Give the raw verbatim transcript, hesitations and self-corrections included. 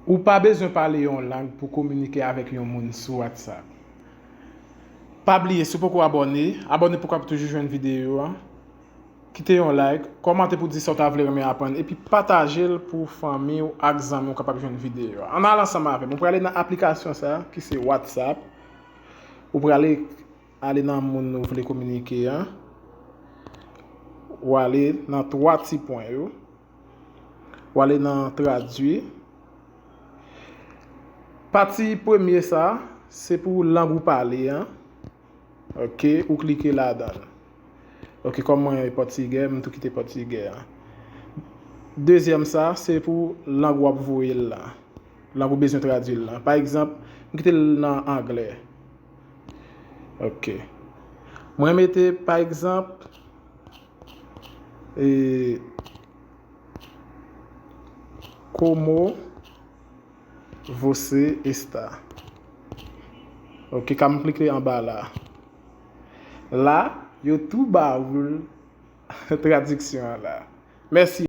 Ou pa bezwen pale yon lang pou kominike avèk yon moun sou WhatsApp. Pa bliye, si w poko abòne, abòne pou w kab toujou jwenn videyo a. Kite yon like, kòmante pou di sa w ta vle renmen aprann, epi pataje l pou fanmi w ak zanmi w kapab jwenn videyo a. Ann al ansanm avè m. Ou prale nan aplikasyon sa a, ki se WhatsApp. Ou prale ale nan moun ou vle kominike an. Ou ale nan twa ti pwen yo. Ou ale nan tradui. Pati premye sa, se pou lang ou pale an. Ok, ou klike ladan l. Ok, kòm mwen pòtigè, m tou kite pòtigè an. Dezyèm sa, se pou lang w ap voye l la. Lang ou bezwen tradui l la. Pa egzanp, m kite l nan anglè. Ok. Mwen mete, pa egzanp, e, Como você está? Ok, ka m klike anba la. La, yo tou ba ou tradiksyon an la. Mèsi.